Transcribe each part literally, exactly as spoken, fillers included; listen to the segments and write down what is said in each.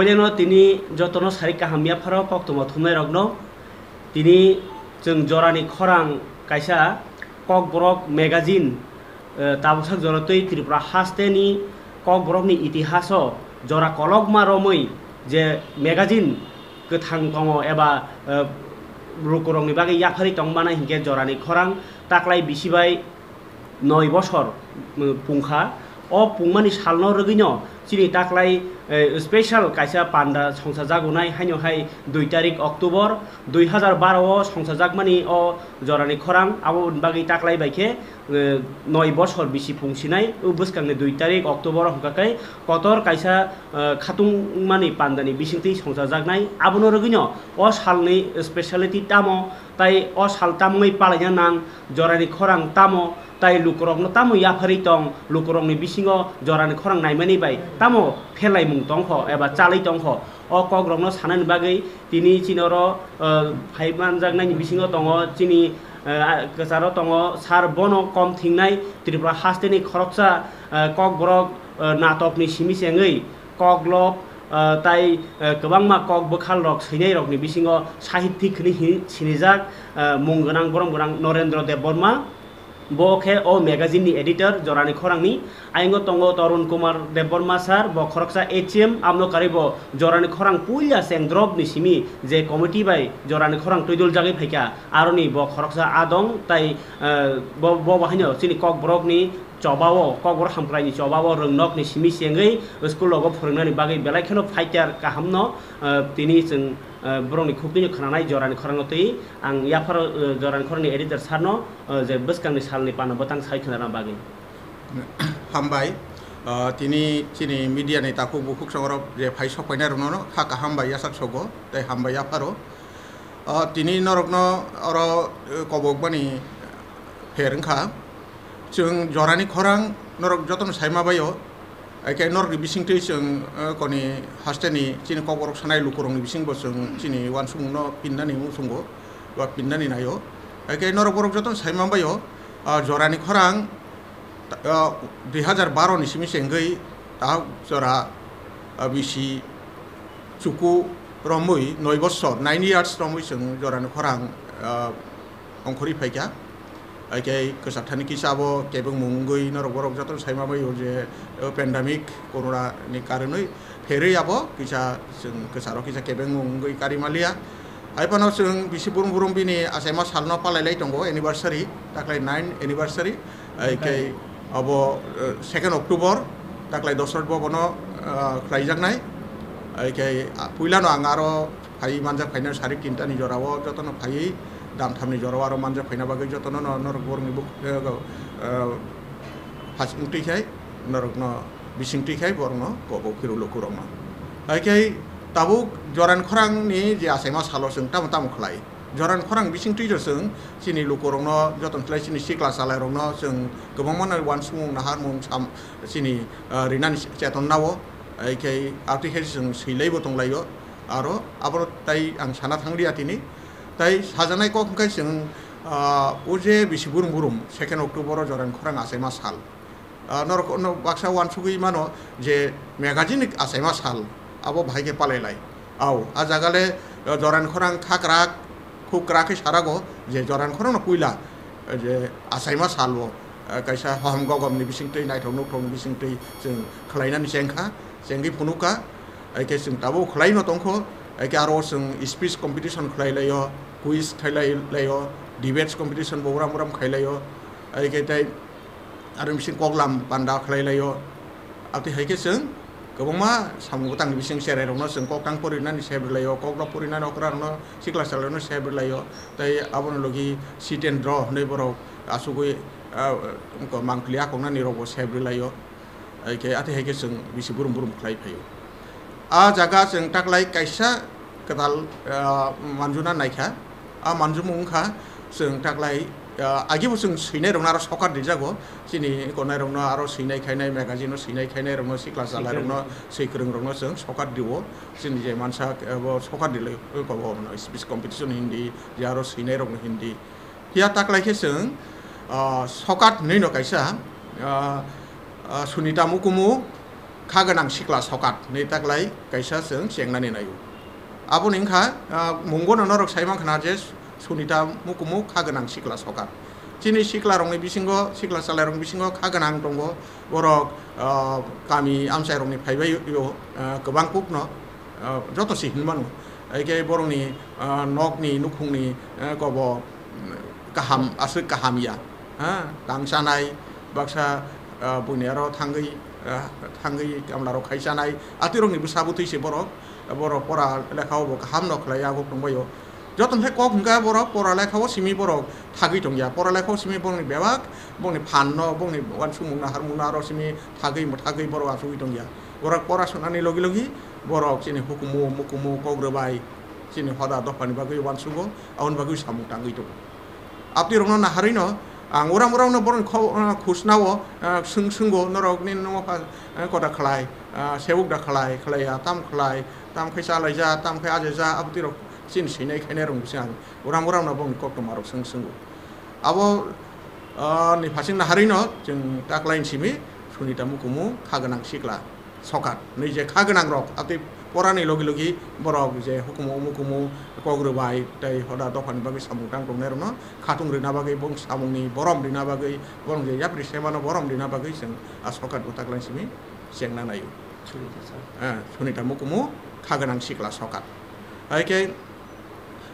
Beleno tini jotono sari kaham yapharo koktwma thumnairokno. Tini chwng jorani khorang kaisa Kokborok magazine, eh, tabuksak jora twi Tripura hasteni Kokborokni itihaso jora kolokma romwi je magazine kwthang tongo eba, eh, lukurokni bagwi yapharwi tongmani hinkhe jorani khorang taklai bisi bai noi bosor, mm, pungkha. O pungmani salno rwgwino chini taklai, eh, special kaisa panda songchajagunai haino hai dui tarik October dui hazar baro o songchajakmani o jorani khorang. Aboni bagwi taklai bai khe, eh, noi bosor bisi pungsinai o bwskangni dui tarik October o hwnkha khe kotor kaisa, eh, khatungmani pandani bisingtwi songchajaknai. Abono rwgwino o salni speciality tamo, tai o sal tamungwi palaina nang, jorani khorang tamo, tai lukurokno tamo yapharwi tong, lukurokni bisingo jorani khorang naimani bai tamo pherlaimung tongkho eba chalwi tongkho. O kokrokno sanani bagwi tini chini oro, eh, phai manjaknaini bisingo tongo chini, eh, a-, kwcharo tongo sir, bono kom thingnai Tripura hasteni khoroksa, eh, kokborok, eh, natokni simi chengwi koklop, eh, tai, eh, kwbangma kok bwkhalrok swinairokni bisingo sahithik hwnwi hin-, sinijak, eh, mung gwnang borom gwnang Norendra Debbarma. Bo khe o magazine ni editor jorani khorangni. Ayingo tongo Tarun Kumar Debbarma sir, bo khoroksa H M, amno karwi bo jorani khorang puila chengdrop ni simi je committee bai jorani khorang twiduljagwi phaikha, aroni bo khoroksa a dong, tai, eh, bo, bo bahaino chini kokborokni chobao, kokborok hamkraini chobao rwngnokni simi chengwi school rogo phwrwngnani bagwi belai kheno fighter kahamno, eh, tini chwng, eh, borokni khuknwino khwnanai jorani khorangno twi ang yapharo, eh, jorani khorangni editor sir no, eh, je bwskangni salni pano bwtang sai khwnana bagwi. Hambai, ah, tini chini media ni takhuk bukhuk songrok je phai sok painai rokno no kha kaham bai yasak sogo tei hambai yapharo. Ah, tini norokno oro, eh, kobok bani pher wngkha. Chwng jorani khorang norok jotono saima baio. Haikhe norokni bisingtwi chwng, eh, koni hasteni chini kokborok sanai lukurokni bisingbo chwng chini uansukmungno pinnani muchungo ba pinnani naio. Haikhe norok borok jotono saima baio, ah, jorani khorang, ah, dui hazar baro ni simi se wngwi tahok jora, ah, bisi chuku romwi noi bosor, nine years romwi chwng jorani khorang, ah, ongkhorwi phaikha. Haikhe kwchak thani kisa abo kebengmung wngwi norok borok jotono saima baio je, o, pandemic corona ni karonwi pherwi abo kisa chwng kwcharo kisa kebengmung wngwi kari maliya. Hai phano chwng bisi burum burum bini achaima salno palai lai tongo anniversary, taklai nine anniversary. Haikhe abo, eh, second October, taklai Dosrot bo bono, eh, khlaijaknai. Haikhe, ah, puilano ang aro phai manjak phaina sarik tinta ni jora o jotono phaiwi dam tham ni jora o aro manjak phaina bagwi jotono no norok borok ni buk, eh, eh, phasing twi khai norok no bising twi khai borok no kobok phiro luku rok no. Haikhe tabuk joran khorang ni je achaima salo chwng tamo tamo khlai. Joran khorang bising twi chwng chini luku rok no jotono khlai chini sikla chalai rok no chwng kwbangma no uansukmung naharmung sam chini, ah, rinani cheton nao. Haikhe atwi khe chwng swilai bo tong lai o. Aro abo tai ang sana thang lia tini. Tai sajaknai kok hwnkhe chwng, ah, o je bisi burum burum second October o jorani khorang achaima sal. Ah, norok no baksa uansugwi mano je magazine ni achaima sal abo bahai khe palai lai. Au, a jaga le, ah, jorani khorang kha kwrak, khuk kwrak khe sarago je jorani khorang no puila, eh, je achaima sal o, eh, kaisa hohom gogom ni bising twi naithok nukhthok ni bising twi chwng khlai nani cheng kha, chengwi phunuk kha. Hai khe chwng tabuk khlai no tong kho, hai khe aro chwng speech competition khlai lai o, quiz khlai lai, lai o, debates competition bo uram uram khai lai o, hai khe tei aro bising koklam panda khlai lai o. Aboni hai khe chwng kwbangma samung bwtang ni bising cherai rok no chwng kok tang pori nani sep rw lai o, kok rok pori nani okra rok no sikla sal rok no sep rw lai o, tei abo ni logi sit and draw hinwi borok achugwi, ah, mangpili a kok nani rok bo sep rw lai o. Hai khe, atwi hai khe chwng bisi burum burum khlai phaio. A jaga chwng taklai kaisa kwtal, ah, manjuna naikha. A manjumung wngkha chwng taklai, ah, agibo chwng swinai rokno aro sokat rijago. Chini konai rokno aro swinai khainai, magazine o swinai khainai rokno, sikla chalai rokno, swikwrwng rokno chwng sokat rio. Chini je mansa, abo sokat rilai, abo speech competition hindi, je aro swinai rokno hindi. Phiya taklai khe chwng, ah, sokat hinwi no kaisa, ah, ah, Sunita Mukumu, kha gwnang sikla sokat ni taklai kaisa chwng chengnani naio. Aboni wngkha, ah, mungono norok sai mankha na je Sunita Mukumu kha gwnang sikla sokat. Chini siklarokni bisingo, sikla chalairokni bisingo kha gwnang tongo, borok, ah, kami amchairokni phaibai o, ah, kwbang kukno, ah, joto se hinmano. Haikhe borokni, ah, nokni, nukhungni, ah, kobo, mm, kaham, aswk kaham ya. Ha, tang chanai, baksa, ah, buini aro thangwi, ah, thangwi kamlarok khai chanai. Atwirokni bwsa bwtwi se borok, borok pora lekha o bo kaham no khlai ya, aguk tongbaio. Joto khe kok hwnkha borok pora lekha o simi borok thagwi tongya. Pora lekha o simi borokni bebak, bongni phan no, bongni uansukmung naharmung no aro simi thagwi mwthagwi borok achugwi tongya. Borok pora sunani logi logi borok chini hukumu, mukumu, kok rwbai, chini hoda dophani bagwi uansugo, aboni bagwi samung tangwi tongo. Abtwi rokno naharwi no ang uram uram no borokni kho-, ah, khusna o, ah, swng swngbo norok nini nokha, ah, koda khlai, ah, sebuk da khlai, khlai ya, tam khlai, tam khai cha lai ja, tam khai aje ja, abtwi rok chini swinai khainai rok se ang uram uram no borokni koktwma rok swng swngbo. Abo, ah, ni phasing naharwi no chwng taklai simi Sunita Mukumu kha gwnang sikla sokat. Nui je kha gwnang rok, atwi porani logi logi borok je hukumu mukumu kok rwbai tei hoda dophani bagwi samung tang tongnai rokno khatung rwna bagwi, bong samungni borom rwna bagwi, borok je yapri semano borom rwna bagwi chwng a sokat bo taklai simi chengna naio. Sunita sir. Eh, Sunita Mukumu kha gwnang sikla sokat. Hai khe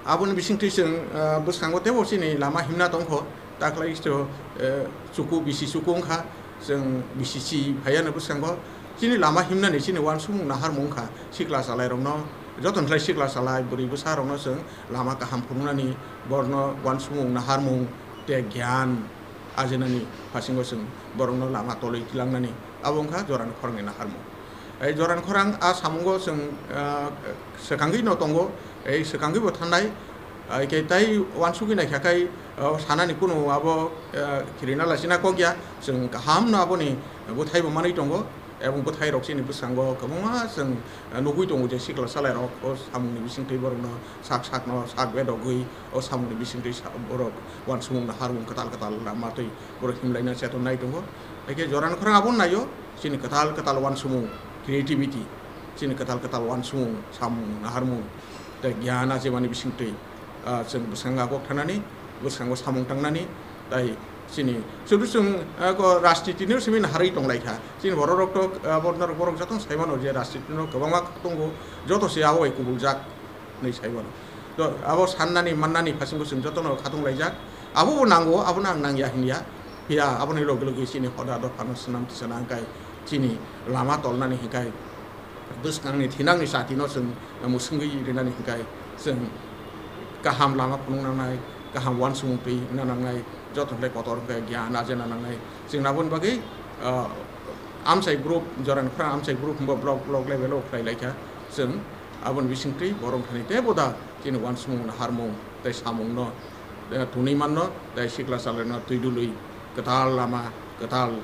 aboni bisingtwi chwng, ah, bwskango teibo chini lama himna tongkho, taklai isto, eh, chuku bisi chuku wngkha, chwng bisi chi phaiya no bwskango. Chini lama himnani chini uansukmung naharmung wngkha, sikla chalairokno, jotono khlai sikla chalai, bwrwi bwsarokno chwng lama kaham phunuknani, borokno uansukmung naharmung tei gyan ajinani phasingo chwng borokno lama tolwi twilangnani, abo wngkha jorani khorangni naharmung. Ei jorani khorang a samungo chwng, ah, swkangwi no tongo, ei swkangwi bo thanai, ah, khe tai uansugwi naikha khai, ah, sanani kunu abo, ah, khirina lachina kok ya, chwng kaham no aboni bwthai bo manwi tongo, ebong bwthai rok chini bwskango kwbangma chwng, ah, nugwi tongo je sikla salai rok o samungni bisingtwi borokno sak sakno sak bedogwi o samungni bisingtwi sa-, borok uansukmung naharmung kwtal kwtal lama twi borok himlaina chetonnai tongo. Haikhe jorani khorang abono naio, chini kwtal kwtal uansukmung, creativity, chini kwtal kwtal uansukmung, samung naharmung tei gyan achimani bisingtwi, ah, chwng bwskango kok thanani, bwskango samung tangnani, tei chini sudu chwng, ah, ko rajniti ni simi naharwi tonglaikha. Chini borok rok to, ah, borok jotono saimano je rajniti no kwbangma tongo, joto se abo bai kubuljak. Hinwi sai mano. To abo sannani mannani phasingo chwng jotono khatung laijak. Abobo nango, abono ang nangya hinya. Phiya aboni loge loge chini hoda dophano swnam tisana hwnkhe chini lama tolnani hwnkhe bwskangni thinangni chatino chwng mwswngwi rinani hwnkhe chwng kaham lama phunukna nangnai, kaham uansukmung twi wngna nangnai, jotono khlai kotor hwnkhe gyan ajena nangnai. Chwng aboni bagwi, ah, amchai group, Jorani Khorang amchai group hwnba block, block level o khlai laikha chwng. Aboni bisingtwi borok thani tei boda chini uansukmung naharmung tei samungno, eh, tunwi manno tei sikla chalairokno twi dului kwtal lama, kwtal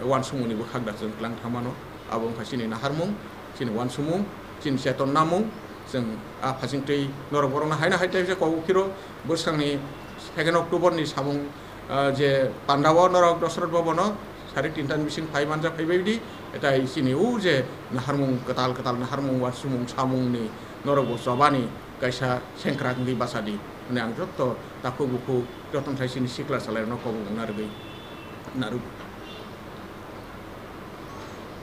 uansukmungni bwkhak da chwng tlang thangmano. Abo wngkha chini naharmung, chini uansukmung, chini cheton namung. Chwng a phasingtwi norok borokno haino hai teisa kok phiro bwskangni second October ni samung, ah, je pandao norok Dosrot Bhabono sari tinta ni bising phai manjak phaibai di, tai chini o je naharmung kwtal kwtal naharmung uansukmung samungni norok bo chobani kaisa sengkrak wngwi bachadi hwnwi ang jotto takhuk bukhuk jotono sai chini sikla chalairokno kobok wngna rwgwi narwk.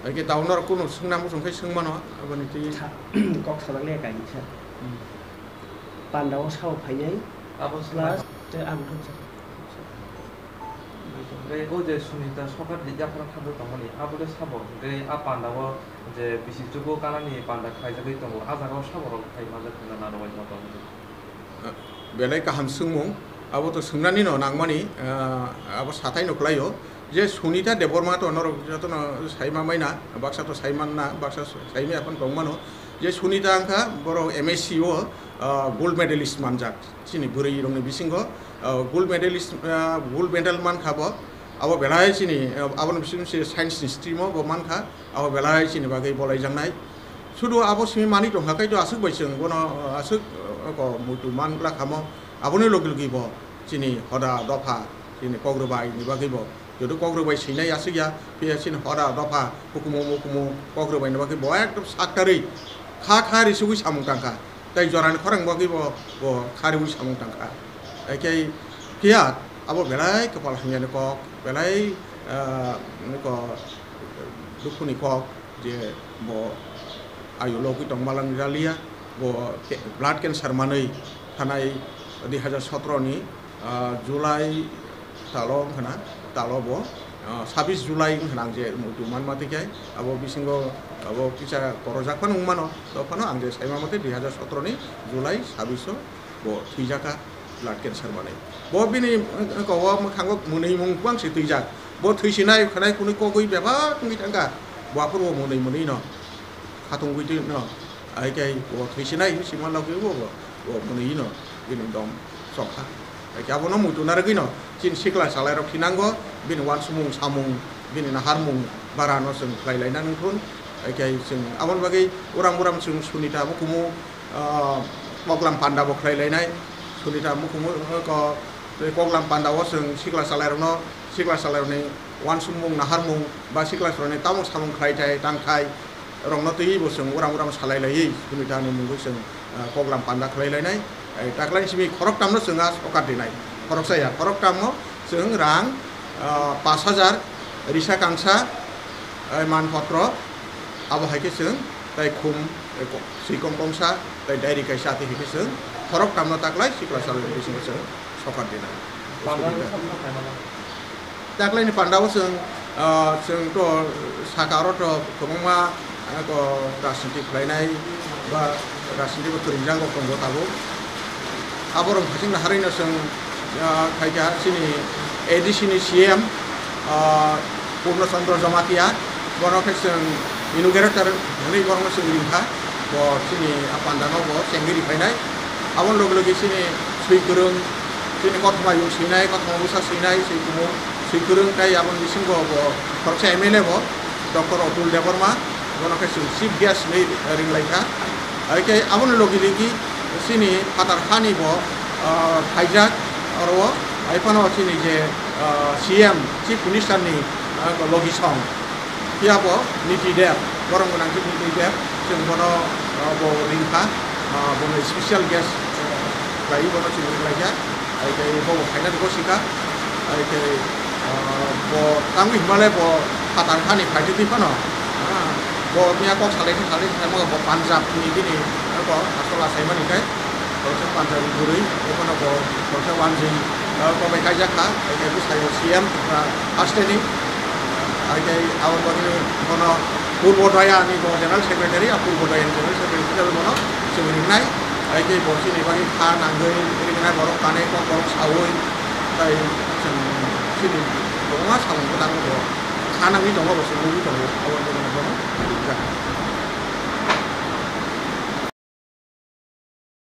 Haikhe tabuk norok kunu swngna muchung khe swngmano aboni twi. Sa-, kok salak le kaisa. Hmm. Pandao sao phainai. Abo plus swngmano. Tei ang thumsa. Tei o je Sunita sokat ni yaphara thangwi tongmani, abo le sabo, tei a pandao je bisi chugo kanani panda khlaijagwi tongo, a jagao sabo rok khai manjak hwnna naro bai motom. Belai kaham swngmung, abo to swngnani no nangmani, ah, abo satai no kwlaio. Je Sunita Debbarma to norok jotono sai ma maina, baksa to sai manna, baksa sai maya phano tongmano. Je Sunita wngkha borok M S C o, ah, gold medalist manjak. Chini bwrwi rokni bisingo, ah, gold medalist, ah, gold medal mankha bo. Abo belai chini, ah, aboni bising se science ni stream o bo mankha. Abo belai chini bagwi bolaijaknai. Sudu abo simi manwi tongkha, kaitor aswk bai chwng bono, ah, aswk, ah, ko muitu man glak hamo. Aboni logi logi bo chini hoda dopha, chini kok rwbai ni bagwi bo Joto kokrok bai swinai aswk ya, phiya chini hora dopha hukumu mukumu kokrok bai no bagwi bo ekdom saktarwi kha kha risugwi samung tangkha. Tei jorani khorang bagwi bo, bo kha riwi samung tangkha. Hakhe phiya abo belai kwpal hamyani kok, belai, ah, niko dukhuni kok je bo ayu logwi tongma lang jaliya, bo ke-, blood cancer manwi thanai dui hazar sotro ni, ah, July talo wngkha na, talo bo, ah, sabis July wngkha na ang je muitu manma twi khe, abo bisingo abo kisa korojak phano wngmano, to phano ang je saima mate dui hazar sotro ni July sabis o bo thwijaka blood cancer manwi. Bo bini, eh, kogo mwkhango mwnwi mung bang se twijak. Bo thwisinai khanai kunui kogwi bebak wngwi thangkha. Bo aphuru bo mwnwi mwnwi no khatungwi twi no. Ai khe bo thwisinai hinwi sima logwi bo, bo, bo mwnwi no bini dom chokha. Ai khe abono muitu narwgwi no chini sikla chalairok khinango bini wansukmung samung bini naharmung barano chwng khlai laina nungthun. Ai khe chwng aboni bagwi uram uram chwng Sunita mukumu, ah, Koklam Panda bo khlai lainai. Sunita mukumu, ah, ko, tei Koklam Panda o chwng sikla chalairokno, sikla chalairokni wansukmung naharmung ba sikla chalairokni tamung samung khlai thai tang thai rokno twiwi bo chwng uram uram salai laiwi Sunita ni mungwi chwng, ah, Koklam Panda khlai lainai. Ai taklai simi khoroktamno chwng a sokar dinai. Khoroksa ya, khoroktamno chwng rang, ah, pash hajar, risa kangsa, ai manpotro, abo hai khe chwng tai khum, eh, ko-, swikong kongsa, tai diary kaisa, ati hai khe chwng khoroktamno taklai sikla salai bisingo chwng sokar dinai. Panda ni samung khaimano. Taklaini panda o chwng, ah, chwng to saka aro to kwbangma, ah, ko rajniti khlainai ba rajniti bo twrwngjago tongo tabuk. Aborok hasing naharwi no chwng, ah, khaikha chini A D C ni C M, ah, Purno Chandra Jamatia, bono khe chwng inaugurator hwnwi borokno chwng ringkha, bo chini a panda no bo chengwi riphainai. Aboni loge loge chini swi kwrwng, chini kothoma yung swinai, kothoma bwsa swinai, swi kumu, swi kwrwng tei aboni bisingo bo khoroksa M L A bo, Doctor Atul Debbarma, bono khe chwng chief guest hwnwi ringlaikha. Hai khe aboni logi logi chini phatar hani bo, ah, phaijak oro, hai phano chini je, ah, C M, Chief Minister ni, ah, logi song. Phiya bo Niti Deb, borok gwnang khe Niti Deb, chwng bono, ah, bo ringkha, ah, bono special guest, ah, khlaiwi bono chwng ringlaikha. Hai khe bo bo phaina rwgo sika. Hai khe, ah, bo tangwi hwnmale bo phatar hani phaitwi twi phano, ah, bo miya kok salai khe salai khe bo Punjab ni bini, ah, bo asol achaimani khe, bo se Punjabi bwrwi, bo phano bo, bo se wanjwi, ah, bo bai kaijak kha, hai khe bwsai bo C M, ah, haste ni, hai khe abo bagwi bono Purbo Doya ni bo General Secretary, ah, Purbo Doya ni General Secretary hisabe bono chwng ringnai, hai khe bo chini bagwi kha nangwi ringnai, borok kanwi kok borok saui, tai chwng chini kwbangma samung kwtal bo kha nangwi tongo, bo chwng nugwi tongo, abo ni bagwi bono ringjak.